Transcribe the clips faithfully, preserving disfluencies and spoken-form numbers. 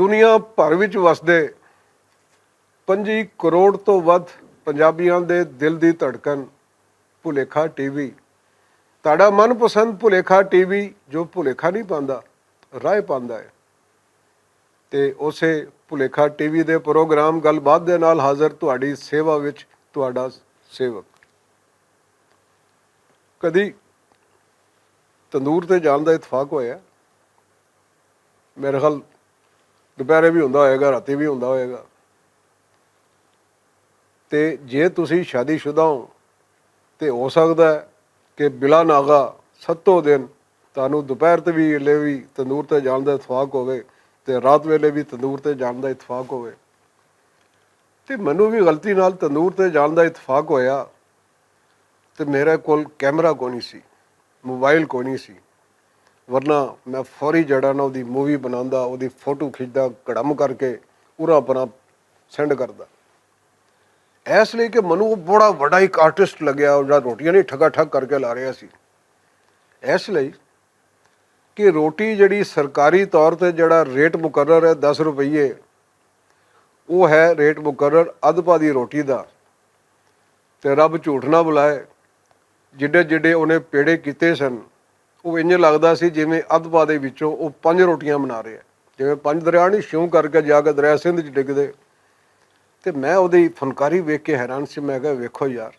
دنیا بھر وچ وسدے پنجی کروڑ توں ودھ پنجابیاں دے دل دی دھڑکن، بھلیکھا ٹی وی، تہاڈا من پسند بھلیکھا ٹی وی، جو بھلیکھا نہیں پاندا، رائے پاندا ہے۔ تے اسے بھلیکھا ٹی وی دے پروگرام گل بات دے نال حاضر تہاڈی سیوا وچ تہاڈا سیوک۔ کدی تندور تے جان دا اتفاق ہویا؟ میرے خیال دوپہرے بھی ہوندا ہوئے گا، راتی بھی ہوندا ہوئے گا۔ تے جے تسی شادی شدہ ہو تے ہو سکدا ہے کہ بلا ناغا ستو دن تانوں دوپہر تے بھی ویلے بھی تندور تے جان دا اتفاق ہوئے تے رات ویلے بھی تندور تے جان دا اتفاق ہوئے۔ تے مینوں بھی غلطی نال تندور تے جان دا اتفاق ہویا۔ تے میرے کول کیمرہ کوئی نہیں سی، موبائل کوئی نہیں سی، ورنہ میں فوری جڑا نا اودی مووی بناندا، اودی فوٹو کھچدا، کڑم کر کے اورا اپنا سینڈ کردا۔ ایس لئی کہ مینوں او بڑا وڈا ایک آرٹسٹ لگیا، او جڑا روٹیاں نہیں ٹھگا ٹھگ کر کے لا رہیا سی۔ ایس لئی کہ روٹی جڑی سرکاری طور تے جڑا ریٹ مقرر ہے دس روپیے، او ہے ریٹ مقرر ادپا دی روٹی دا۔ تے رب جھوٹ نہ بلائے، جڈے جڈے انہیں پیڑے کیتے سن، او انج لگدا سی جویں ادپا دے وچوں او پنج روٹیاں بنا رہے ہے، جویں پنج دریا نہیں شیوں کر کے جا کے دریا سندھ چ ڈگدے۔ تے میں اودی فنکاری ویکھ کے حیران سی۔ میں کہا، ویکھو یار،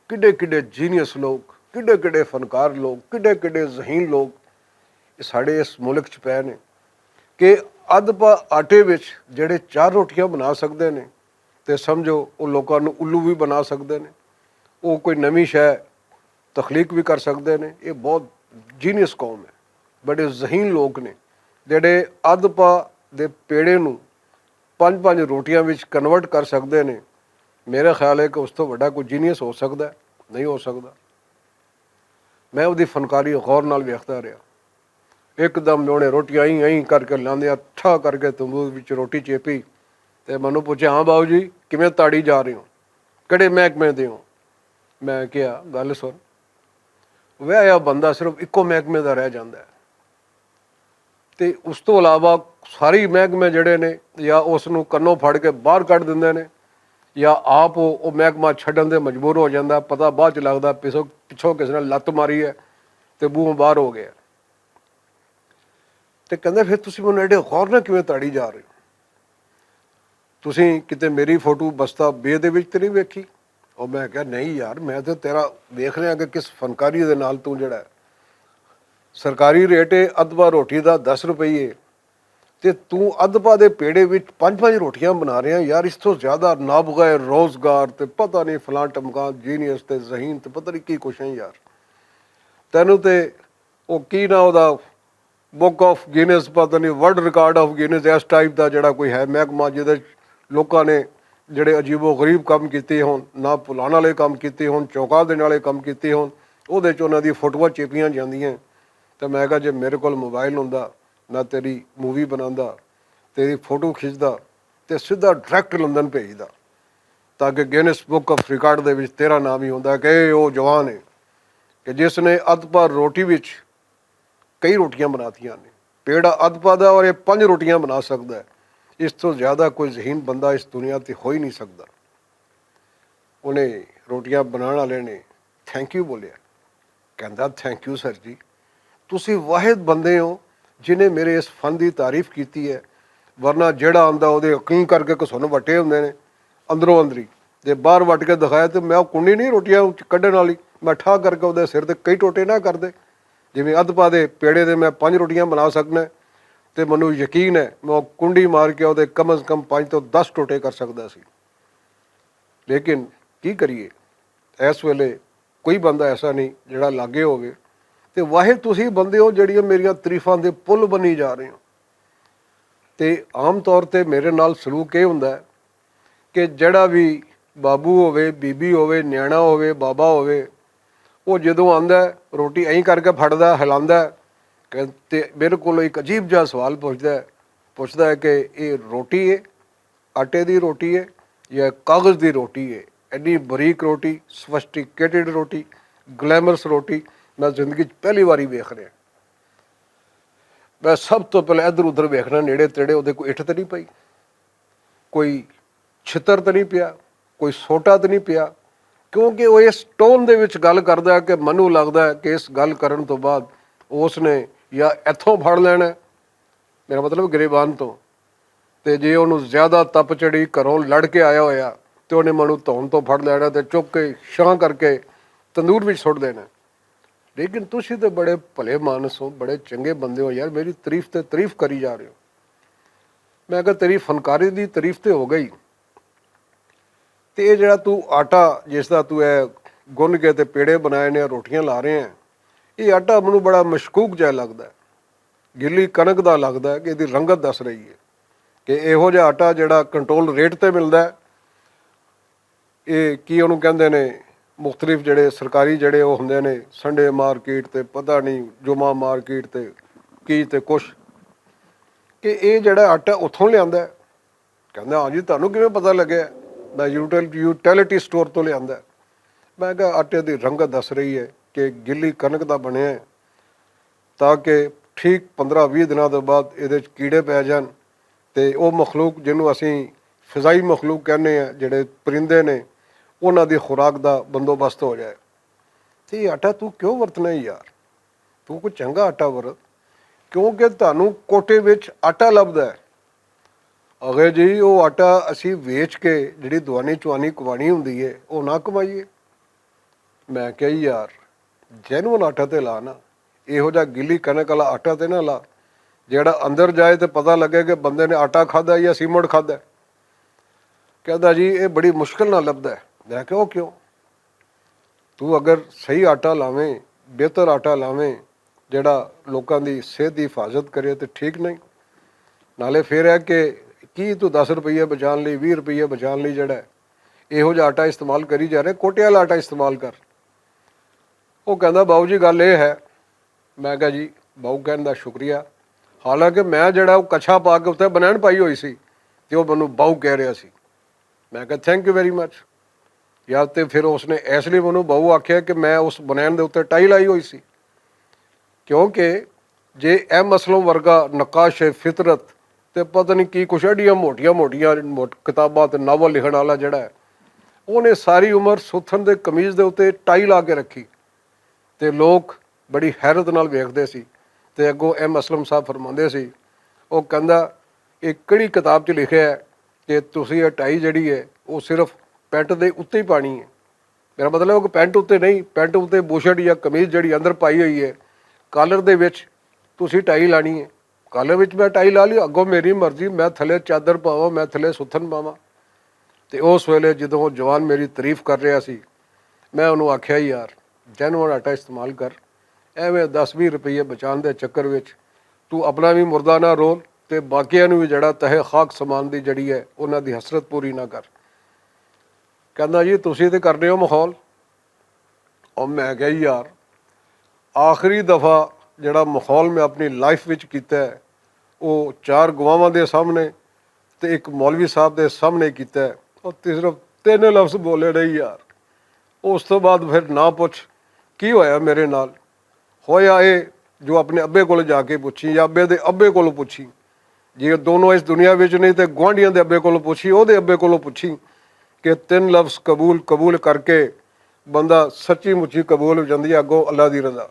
کڈے کڈے جینیس لوگ، کڈے کڈے فنکار لوگ، کڈے کڈے ذہین لوگ ساڈے اس ملک چ پے نے کہ ادپا آٹے وچ جڑے چار روٹیاں بنا سکدے نے، تے سمجھو او لوکاں نوں الو وی بنا سکدے نے، او کوئی نویں شے تخلیق وی کر سکدے نے۔ اے بہت جینیس قوم ہے، بڑے ذہین لوک نے جڑے ادپا دے پیڑے نوں پنج پنج روٹیاں وچ کنورٹ کر سکدے نے۔ میرا خیال ہے کہ اس توں وڈا کوئی جینیس ہو سکدا ہے؟ نہیں ہو سکدا۔ میں اودی فنکاری غور نال ویکھدا رہیا۔ اک دم میں انہیں روٹیاں ایں ایں کر کے لاندیاں، ٹھا کر کے تندور وچ روٹی چیپی تے مینوں پوچھیا، ہاں باؤ جی، کیویں تاڑی جا رہے ہو؟ کہڑے محکمے دے ہو؟ میں کہیا، گل سن، ویہیا بندہ صرف اکو محکمے دا رہ جاندا ہے۔ تے اس توں علاوہ ساری محکمے جڑے نے یا اس نوں کنوں پھڑ کے باہر کڈ دیندے نے یا آپ او محکمہ چھڈن دے مجبور ہو جاندا ہے۔ پتہ بعد چ لگدا پچھوں کس نے لت ماری ہے تے بوہوں باہر ہو گیا۔ تے کہندا، پھر تسی مینوں ایڈے غور نہ کیویں تاڑی جا رہے ہو؟ تسی کتے میری فوٹو بستہ بے دے وچ تے نہیں ویکھی؟ اور میں کہا، نہیں یار، میں تے تیرا ویکھ رہا کہ کس فنکاری دے نال توں جڑا ہے۔ سرکاری ریٹ ہے ادبا روٹی دا دس روپیے، تے توں ادبا دے پیڑے وچ پنج پنج روٹیاں بنا رہے ہیں یار۔ اس تو زیادہ نابغہ روزگار تے پتہ نہیں فلاں ٹمکان جینیس تے ذہین تے پتہ نہیں کی کچھ ہیں یار۔ تینوں تے او کی نہ او دا بک آف گینس، پتہ نہیں ورلڈ ریکارڈ آف گینس، اس ٹائپ دا جڑا کوئی ہے محکمہ جہدے لوکاں نے جڑے عجیب و غریب کم کیتے ہون، نہ پلان والے کم کیتے ہون، چوکا دین والے کم کیتے ہون، او دے چ انہاں دی فوٹواں چیپیاں جاندیاں۔ تے میں کہا، جے میرے کول موبائل ہوندا، میں تیری مووی بناندا، تیری فوٹو کھچدا تے سیدھا ڈائریکٹ لندن بھیجدا، تاکہ گینس بک آف ریکارڈ دے وچ تیرا نام ہی ہوندا کہ اے او جوان ہے کہ جس نے ادپا روٹی وچ کئی روٹیاں بناتیاں نے۔ پیڑا ادپا دا اور یہ پنج روٹیاں بنا سکدا ہے۔ اس تو زیادہ کوئی ذہین بندہ اس دنیا تے ہو ہی نہیں سکدا۔ انہیں روٹیاں بنان والے نے تھینک یو بولیا۔ کہندا، تھینک یو سر جی، تسی واحد بندے ہو جنہیں میرے اس فن دی تعریف کیتی ہے، ورنہ جیڑا آندا او دے یقین کر کے کسون وٹے ہوندے نے اندروں اندری، تے باہر وٹ کے دکھایا تے میں او کنڈی نہیں روٹیاں کڈن والی، میں ٹھا کر کے او دے سر تے کئی ٹوٹے نہ کردے۔ جویں ادپا دے پیڑے دے میں پنج روٹیاں بنا سکنا ہے، تے مینوں یقین ہے میں او کنڈی مار کے او دے کم از کم پنج تو دس ٹوٹے کر سکدا سی۔ لیکن کی کریے، اس ویلے کوئی بندہ ایسا نہیں جڑا لاگے ہووے۔ تے واحد تسی بندے ہو جڑیاں میریاں تعریفاں دے پل بنی جا رہے ہو۔ تے عام طور تے میرے نال سلوک یہ ہوندا ہے کہ جڑا بھی بابو ہووے، بی بی ہووے، نیانا ہووے، بابا ہووے، وہ جدوں آندا ہے، روٹی ایں کر کے پھڑدا ہے، ہلاندا ہے، کہ تے میرے کول ایک عجیب جہا سوال پوچھدا ہے، پوچھدا ہے کہ یہ روٹی ہے، آٹے دی روٹی ہے یا کاغذ دی روٹی ہے؟ اینی بریک روٹی، سوفسٹیکیٹڈ روٹی، گلیمرس روٹی میں زندگی چ پہلی واری ویکھ رہا۔ میں سب توں پہلے ادھر ادھر ویکھنا، نیڑے تیڑے اوہدے کوئی اٹھ تے نئیں پئی، کوئی چھتر تے نئیں پیا، کوئی سوٹا تے نئیں پیا۔ کیونکہ او اس ٹون دے وچ گل کردا ہے کہ مینوں لگدا ہے کہ اس گل کرن توں بعد اس نے یا ایتھوں پھڑ لینا ہے، میرا مطلب گریبان توں، تے جے اوہنوں زیادہ تپ چڑھی، گھروں لڑ کے آیا ہویا، تے اوہنے مینوں تون توں پھڑ لینا تے چک کے شاں کر کے تندور وچ سٹ دینا۔ لیکن تسی تے بڑے بھلے مانس ہو، بڑے چنگے بندے ہو یار، میری تعریف تے تعریف کری جا رہے ہو۔ میں کہا، تیری فنکاری دی تعریف تے ہو گئی، تے اے جڑا تو آٹا، جس دا تو اے گن کے تے پیڑے بنائے نے، روٹیاں لا رہے ہیں، اے آٹا مینوں بڑا مشکوک جہا لگدا ہے، گلی کنک دا لگدا ہے کہ ایہدی رنگت دس رہی ہے کہ ایہو جہا آٹا جڑا کنٹرول ریٹ تے ملدا ہے، اے کی انہوں کہندے نے، مختلف جڑے سرکاری جڑے او ہوندے نے، سنڈے مارکیٹ تے پتہ نہیں، جمعہ مارکیٹ تے کی تے کچھ، کہ اے جڑا آٹا اتھوں لیاندا ہے۔ کہندا، ہاں جی، تانوں کیویں پتہ لگیا؟ میں یوٹیل-، یوٹیلیٹی سٹور تو لیاندا ہے۔ میں کہا، آٹے دی رنگت دس رہی ہے کہ گلی کنک دا بنیا ہے، تاکہ ٹھیک پندرہ ویہہ دناں دے بعد ایہدے وچ کیڑے پے جان، تے او مخلوق جنوں اسیں فضائی مخلوق کہنے ہیں، جڑے پرندے نے، انہاں دی خوراک دا بندوبست ہو جائے۔ تے یہ آٹا تو کیوں ورتنا ہے یار؟ تو کوئی چنگا آٹا ورت، کیونکہ تانوں کوٹے وچ آٹا لبدا ہے۔ اگے جی، او آٹا اسی ویچ کے جڑی دوانی چوانی کوانی ہوندی ہے، او نہ کمائیے۔ میں کہیا، یار، جینوئن آٹا تے لا نا، ایہو جا گلی کنک والا آٹا تے نہ لا، جیہڑا اندر جائے تے پتہ لگے کہ بندے نے آٹا کھادا ہے یا سیمنٹ کھادا ہے۔ کہدا، جی، اے بڑی مشکل نال لبدا ہے۔ میں کہیا، او کیوں؟ تو اگر صحیح آٹا لاویں، بہتر آٹا لاویں، جیہڑا لوکاں دی صحت دی حفاظت کرے، تے ٹھیک نہیں۔ نالے فیر ہے کہ کی تو دس روپیے بچان لئی، ویہہ روپیے بچان لئی جیہڑا ہے، ایہو جا آٹا استعمال کری جا رہے، کوٹے والا آٹا استعمال کر۔ او کہندا، باؤ جی، گل اے ہے۔ میں کہا، جی، باؤ کہن دا شکریہ۔ حالانکہ میں جڑا او کچھا پا کے اتھے بنین پائی ہوئی سی، تے او مینوں باؤ کہہ رہیا سی۔ میں کہا، تھینک یو ویری مچ۔ یا تے پھر اس نے ایس لئی مینوں باؤ آکھیا کہ میں اس بنین دے اتھے ٹائی لائی ہوئی سی۔ کیونکہ جے ایم اسلم ورگا نقاش فطرت تے پتہ نہیں کی کچھ ایڈیاں موٹیاں موٹیاں موٹ-، کتاباں تے ناول لکھن والا جڑا ہے، انہیں ساری عمر ستھن دے قمیض دے اتے ٹائی لا کے رکھی، تے لوگ بڑی حیرت نال ویکھدے سی۔ تے اگوں ایم اسلم صاحب فرماندے سی، او کہندا، "اے کڑی کتاب چ لکھیا ہے کہ تسی اے ٹائی جڑی ہے، او صرف پینٹ دے اتے ہی پانی ہے؟" میرا مطلب ہے کہ پینٹ اتے نہیں، پینٹ اتے بوشٹ یا قمیض جڑی اندر پائی ہوئی ہے، کالر دے وچ تسی ٹائی لانی ہے۔ کالر وچ میں ٹائی لا لی، اگوں میری مرضی، میں تھلے چادر پاواں، میں تھلے ستھن پاواں۔ تے اس ویلے جدوں او جوان میری تعریف کر رہیا سی، میں انہوں آکھیا، یار، جینوئن آٹا استعمال کر، ایویں دس ویہہ روپیے بچان دے چکر وچ تو اپنا وی مردہ نہ رول، تے باقیاں نوں وی جڑا تہہ خاک سمان دی جڑی ہے، انہاں دی حسرت پوری نہ کر۔ کہندا، جی، تسی تے کرنے ہو ماحول۔ اور میں کہا، یار، آخری دفعہ جڑا ماحول میں اپنی لائف وچ کیتا ہے، وہ چار گواہاں دے سامنے تے ایک مولوی صاحب دے سامنے کیتا ہے۔ اور صرف تین لفظ بولے نہیں یار۔ اس تو بعد پھر نہ پوچھ کی ہویا میرے نال۔ ہویا اے جو اپنے ابے کول جا کے پوچھی یا ابے دے ابے کول پوچھی۔ جے دونوں اس دنیا وچ نہیں تے گوانڈیاں دے ابے کول پوچھی، او دے ابے کول پوچھی کہ تین لفظ قبول، قبول کر کے بندہ سچی مچی قبول ہو جاندی ہے اگوں اللہ دی رضا۔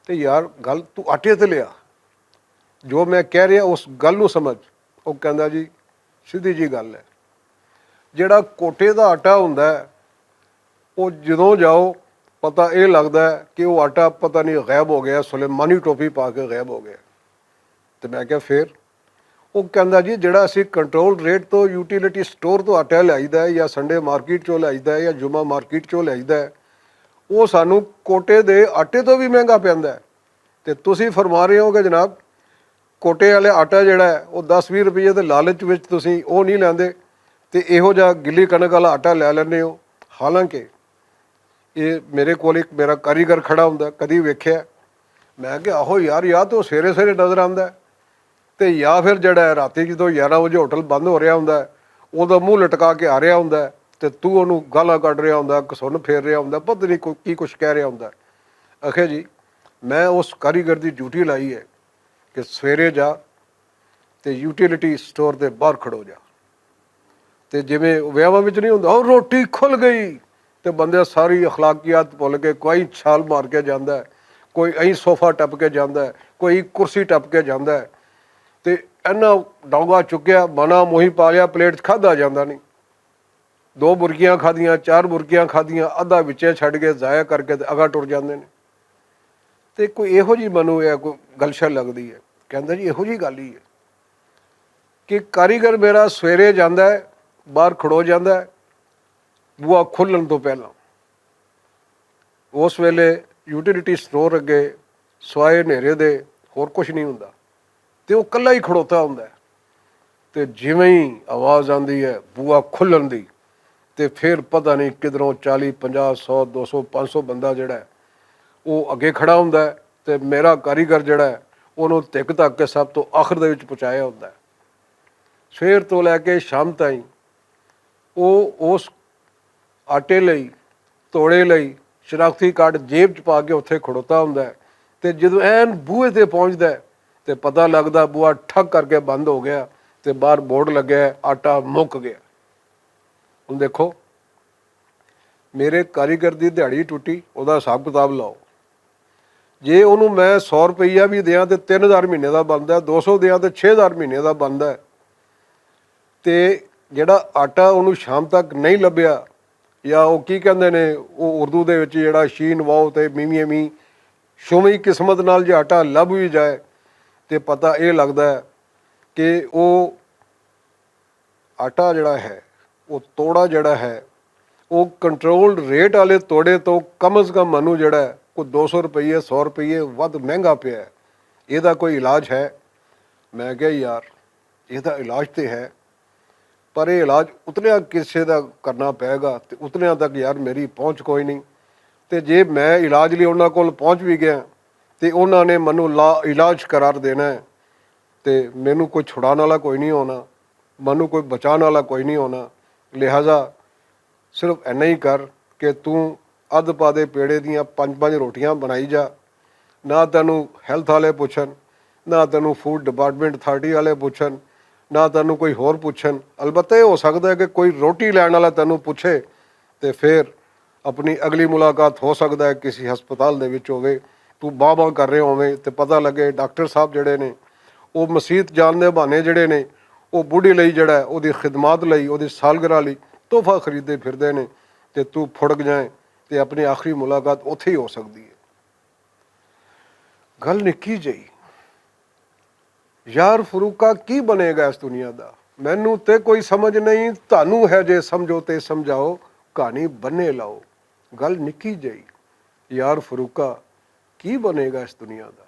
تے یار، گل تو آٹے تے لیا، جو میں کہہ رہا اس گل نو سمجھ۔ او کہندا، جی، سیدھی جی گل ہے، جیڑا کوٹے دا آٹا ہوندا ہے، او جدوں جاؤ، پتہ اے لگدا ہے کہ او آٹا پتہ نہیں غائب ہو گیا، سلیمانی ٹوپی پا کے غائب ہو گیا۔ تے میں کہا، فیر؟ او کہندا، جی، جیڑا اسی کنٹرول ریٹ تو یوٹیلیٹی سٹور تو آٹا لیائیدا ہے یا سنڈے مارکیٹ چوں لیائیدا ہے یا جمعہ مارکیٹ چوں لیائیدا ہے، او سانوں کوٹے دے آٹے تو بھی مہنگا پیندا ہے۔ تے تسی فرما رہے ہو کہ جناب، کوٹے والے آٹا جڑا ہے، وہ دس ویہہ روپیے دے لالچ وچ تسی وہ نہیں لیندے، تے ایہو جا گلی کنک والا آٹا لے لیندے ہو۔ حالانکہ یہ میرے کول ایک میرا کاریگر کھڑا ہوندا ہے، کدی ویکھیا ہے؟ میں کہ آہو یار، یا تو سویرے سویرے نظر آندا ہے، تے یا پھر جڑا ہے راتی جدوں یارہ وجے ہوٹل بند ہو رہا ہوندا ہے، اودوں منہ لٹکا کے آ رہا ہوندا ہے، تے تو اونوں گالاں کڈ رہا ہوندا ہے، کسن پھیر رہا ہوندا ہے، پتہ نہیں کوئی کی کچھ کہہ رہا ہوندا ہے۔ آکھیا جی، میں اس کاریگر دی ڈیوٹی لائی ہے، کہ سویرے جا تے یوٹیلیٹی سٹور دے باہر کھڑو جا۔ تے جویں ویاواں وچ نہیں ہوندا، "او، روٹی کھل گئی"، تے بندے ساری اخلاقیات بھول کے کوئی چھال مار کے جاندا ہے، کوئی ایں صوفہ ٹپ کے جاندا ہے، کوئی کرسی ٹپ کے جاندا ہے۔ تے اینا ڈونگا چکیا، منا موہی پا لیا، پلیٹ چ کھادا جاندا نہیں۔ دو برکیاں کھادیاں، چار برکیاں کھادیاں، ادھا وچے چھڈ کے، ضائع کر کے تے اگاں ٹر جاندے نے۔ تے کوئی ایہو جی مینوں یہ کوئی گل شل لگدی ہے، کہندا جی، ایہو جی گل ہی ہے کہ کاریگر میرا سویرے جاندا ہے، باہر کھڑو جاندا ہے، بوا کھلن تو پہلاں، اس ویلے یوٹیلیٹی سٹور اگے سوائے نیرے دے ہور کچھ نہیں ہوندا، تے وہ کلا ہی کھڑوتا ہوندا ہے۔ تے جویں ہی آواز آندی ہے بوا کھلن دی، تے پھر پتہ نہیں کدھروں چالی، پنجاہ، سو، دو سو، پنج سو بندہ جڑا ہے، وہ اگے کھڑا ہوندا ہے۔ تے میرا کاریگر جڑا ہے، انہوں تک تک کے سب تو آخر دے وچ پہنچایا ہوندا ہے۔ سویر تو لے کے شام تائیں وہ اس آٹے لئی، توڑے لئی، شناختی کارڈ جیب چ پا کے اتھے کھڑوتا ہوندا ہے۔ تے جدوں این بوئے تے پہنچدا ہے، تے پتہ لگدا بوا ٹھک کر کے بند ہو گیا، تے باہر بورڈ لگا ہے، آٹا مک گیا۔ ہن دیکھو، میرے کاریگر دی دیہاڑی ٹوٹی، اوہدا حساب کتاب لاؤ۔ جے انہوں میں سو روپیہ وی دیاں تے تین ہزار مہینے دا بندا ہے، دو سو دیاں تے چھ ہزار مہینے دا بندا ہے۔ تے جڑا آٹا انہوں شام تک نہیں لبھیا، یا او کی کہندے نے، او اردو دے وچ جڑا شین واؤ تے میمی امی، شومی قسمت نال جے آٹا لب وی جائے، تے پتہ اے لگدا ہے کہ او آٹا جڑا ہے، او توڑا جڑا ہے، او کنٹرول ریٹ والے توڑے تو کم از کم مینوں جڑا ہے، کوئی دو سو روپیے، سو روپیے ودھ مہنگا پیا ہے۔ ایہدا کوئی علاج ہے؟ میں کہیا، یار، ایہدا علاج تے ہے، پر ایہہ علاج اتنیاں کسے دا کرنا پے گا، تے اتنیاں تک، یار، میری پہنچ کوئی نہیں۔ تے جے میں علاج لئی انہاں کول پہنچ وی گیا، تے انہاں نے مینوں لا علاج قرار دینا ہے، تے مینوں کوئی چھڑان والا کوئی نہیں ہونا، مینوں کوئی بچان والا کوئی نہیں ہونا۔ لہذا صرف اینا ہی کر کہ توں ادھ پادے پیڑے دیاں پنج پنج روٹیاں بنائی جا۔ نہ تینوں ہیلتھ والے پچھن، نہ تینوں فوڈ ڈپارٹمنٹ اتھارٹی والے پچھن، نہ تینوں کوئی ہور پچھن۔ البتہ یہ ہو سکدا ہے کہ کوئی روٹی لین والا تینوں پچھے، تے پھر اپنی اگلی ملاقات ہو سکدا ہے کسی ہسپتال دے وچ ہووے، توں باں باں کر رہے ہوویں تے پتہ لگے ڈاکٹر صاحب جڑے نے، او مسیت جان دے بہانے جڑے نے، او بوڑھی لئی جڑا ہے، او دی خدمات لئی، او دی سالگرہ لئی تحفہ خریدے پھردے نے، تے توں پھڑک جائیں تے اپنی آخری ملاقات اوتھے ہی ہو سکدی ہے۔ گل نکی جئی۔ یار فروقہ، کی بنے گا اس دنیا دا؟ مینوں تے کوئی سمجھ نہیں، تانوں ہے جے سمجھو تے سمجھاؤ، کہانی بنے لاؤ۔ گل نکی جئی۔ یار فروقہ، کی بنے گا اس دنیا دا؟